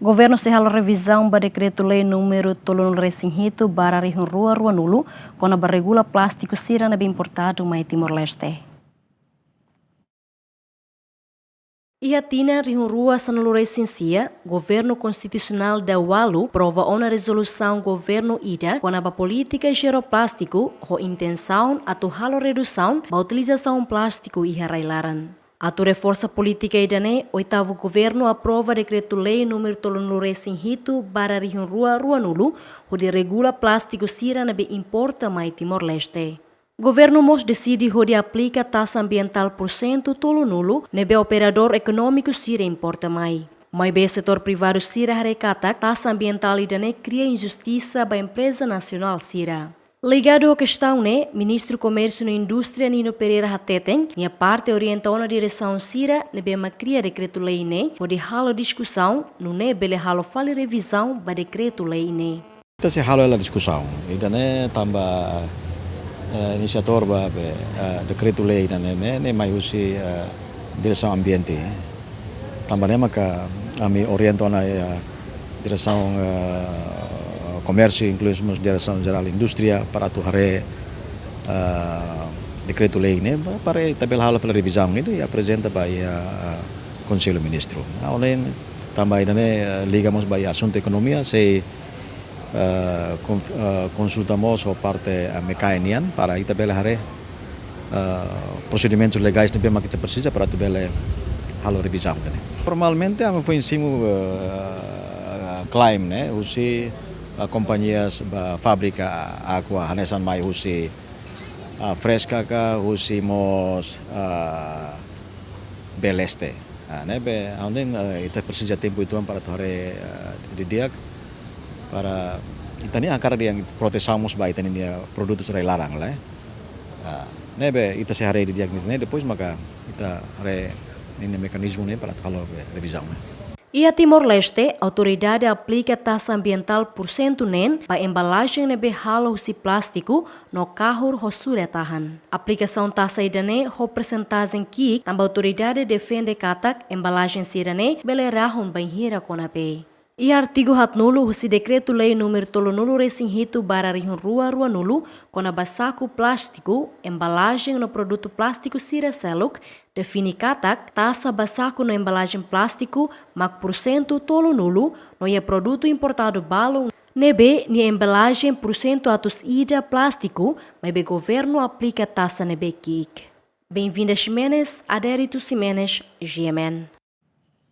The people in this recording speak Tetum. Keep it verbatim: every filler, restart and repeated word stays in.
Governu sei halo revizaun ba Dekretu-Lei númeru tolunulu-resin-hitu barra rihun rua ruanulu, kona-ba regula plástiku sira ne'ebé importadu mai Timor-Leste. Iha tinan rihun rua sanulu-resin-sia, Governu Konstitusionál daualu aprova ona rezolusaun governu ida kona-ba polítika zero plástiku, ho intensaun atu halo redusaun ba utilizasaun plástiku iha rai-laran. Atu reforsa polítika ida-ne'e, oitavu governu aprova Dekretu-Lei númeru tolunulu-resin-hitu barra rihun rua ruanulu, hodi regula plástiku sira ne'ebé importa mai Timor-Leste. Governu mós deside hodi aplika taxa ambientál pursentu tolunulu ne'ebé operadór ekonómiku sira importa mai. Maibé setór privadu sira haree katak taxa ambientál ida-ne'e kria injustisa ba empreza nasionál sira. Ligadu ho kestaun ne'e, Ministru Komérsiu no Indústria Nino Pereira hateten, nia parte orienta ona diresaun sira ne'ebé mak kria dekretu-lei ne'e, hodi halo diskusaun, nune'e bele halo fali revizaun ba dekretu-lei ne'e. Ita sei halo hela diskusaun. Ida-ne'e tanba, eh, inisiatór ba, be, eh, dekretu-lei ida-ne'e, ne'e, ne'e mai husi, eh, Diresaun Ambiente. Tanba ne'e maka ami orienta ona, eh, Diresaun, eh, Komérsiu, inklui mós Diresaun Jerál Indústria para atu haree, eh, dekretu-lei ne'e, ba, para ita bele halo fali revizaun ida i aprezenta ba iha, eh, Konsellu Ministru. Além, tanba ida-ne'e, eh, liga mós ba iha asuntu ekonomia, sei eh, kon-, eh, konsulta mós ho parte, eh, MCAE nian para ita bele haree, eh, prosedimentus legais ne'ebé mak ita presiza para atu bele halo revizaun ne'e. Formalmente, ami foin simu, eh, klaim ne'e, husi, eh, kompañia ba fábrika Aqua, hanesan mai husi, eh, Fresca ka, husi mós, eh, Beleste. Ah, ne'ebé, ha'u hanoin, eh, ita presiza tempu uitoan para atu haree, eh, didi'ak, para ita-nia hakarak dehan protesaun mós ba ita-nia produtus rai-laran, eh. Ah, ne'ebé ita sei haree didi'ak ne'e, depois maka ita haree ninia mekanizmu ne'e para atu halo revizaun ne'e. Iha Timor-Leste, autoridade aplika taxa ambientál pursentu neen ba embalajen ne'ebé halo husi plástiku no kahur ho sura-tahan. Aplikasaun taxa ida-ne'e ho persentajen ki'ik, tanba autoridade defende katak embalajen sira-ne'e bele rahun bainhira kona bee. Iha artigu haatnulu husi Dekretu-Lei númeru tolunulu-resin-hitu barra rihun rua ruanulu, kona-ba saku plástiku, embalajen no produtu plástiku sira seluk, define katak taxa ba saku no embalajen plástiku mak pursentu tolunulu, no iha produtu importadu balun ne'ebé nia embalajen pursentu atus ida plástiku, maibé governu aplika taxa ne'ebé ki'ik. Benvinda Ximenes, Adérito Ximenes, G M N.